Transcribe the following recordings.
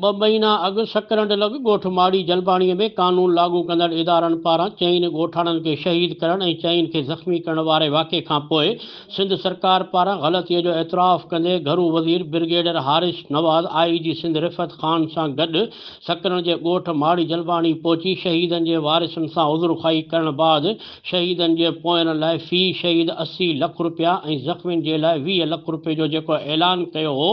ٻه مهينا اڳ سڪرنڊ لڳ ڳوٺ ماڙي جلباڻي ۾ قانون لاڳو ڪندڙ ادارن پاران چئن ڳوٺاڻن کي شهيد ڪرڻ ۽ چئن کي زخمي ڪرڻ واري واقعي کانپوء سنڌ سرڪار پاران غلطي جو اعتراف ڪندي گهرو وزير brigadier Haris Nawaz I G Sindh Riffat Khan سان گڏ سڪرنڊ جي ڳوٺ ماڙي جلباڻي پهچي شهيدن جي وارثن سان عذرخواهي ڪرڻ بعد شهيدن جي پوئينن لاء في شهيد 80 لک رپيا ۽ زخمين جي لاء 20 لک رپين جو جيڪو اعلان ڪيو هو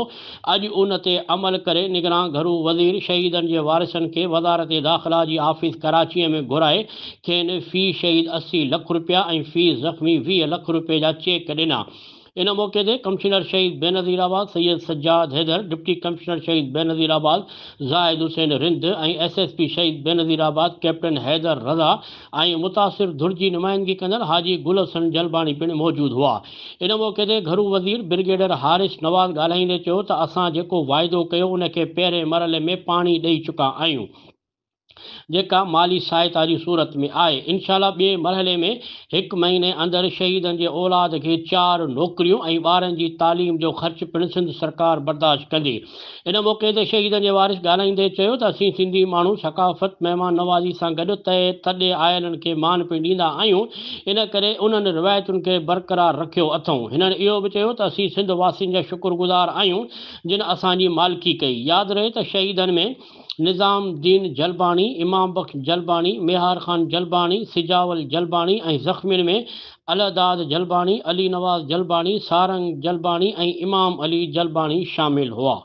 اڄ ان تي عمل ڪري نگران گهرو وزير شهيدن جي وارثن کي وزارت داخلا جي آفيس ڪراچيء ۾ گهرائي کين في شهيد 80 لک رپيا ۽ في زخمي 20 لک رپين جا چيڪ ڏنا. ان موقعي تي ڪمشنر شهيد Benazirabad Syed Sajjad Haider, deputy commissioner Shaheed Benazirabad Zahid Hussain Rind ۽ S S P Shaheed Benazirabad captain Haider Raza ۽ متاثر ڌر جي نمائندگي ڪندڙ حاجي گل حسن جلباڻي پڻ موجود هئا. ان موقعي تي گهرو وزير برگيڊيئر حارث نواز ڳالهائيندي چيو ته اسان جيڪو واعدو ڪيو ان کي پهرين مرحلي ۾ پاڻي ڏئي چڪا آهيون جيڪا مالي سهائتا جي صورت ۾ آهي انشاء الله ٻئي مرحلي ۾ هڪ مهيني اندر شهيدن جي اولاد کي چار نوڪريون ۽ ٻارن جي تعليم جو خرچ پڻ سنڌ سرڪار برداشت ڪندي. ان موقعي تي شهيدن جي وارث ڳالهائيندي چيو ته اسين سنڌي ماڻهو ثقافت، مهمان نوازي سان گڏ تئي تڏي آيلن کي مان پڻ ڏيندا آهيون، ان ڪري انهن روايتن کي برقرار رکيو اٿئون. هنن اهو به چيو ته اسين سنڌ واسين جا شڪر گذار آهيون جن اسان جي مالڪي ڪئي. ياد رهي ته شهيدن ۾ نظام الدين جلباڻي، امام بخش جلباڻي، ميهار خان جلباڻي، سجاول جلباڻي ۽ زخمين ۾ الهداد جلباڻي، علي نواز جلباڻي، سارنگ جلباڻي ۽ امام علي جلباڻي شامل هئا.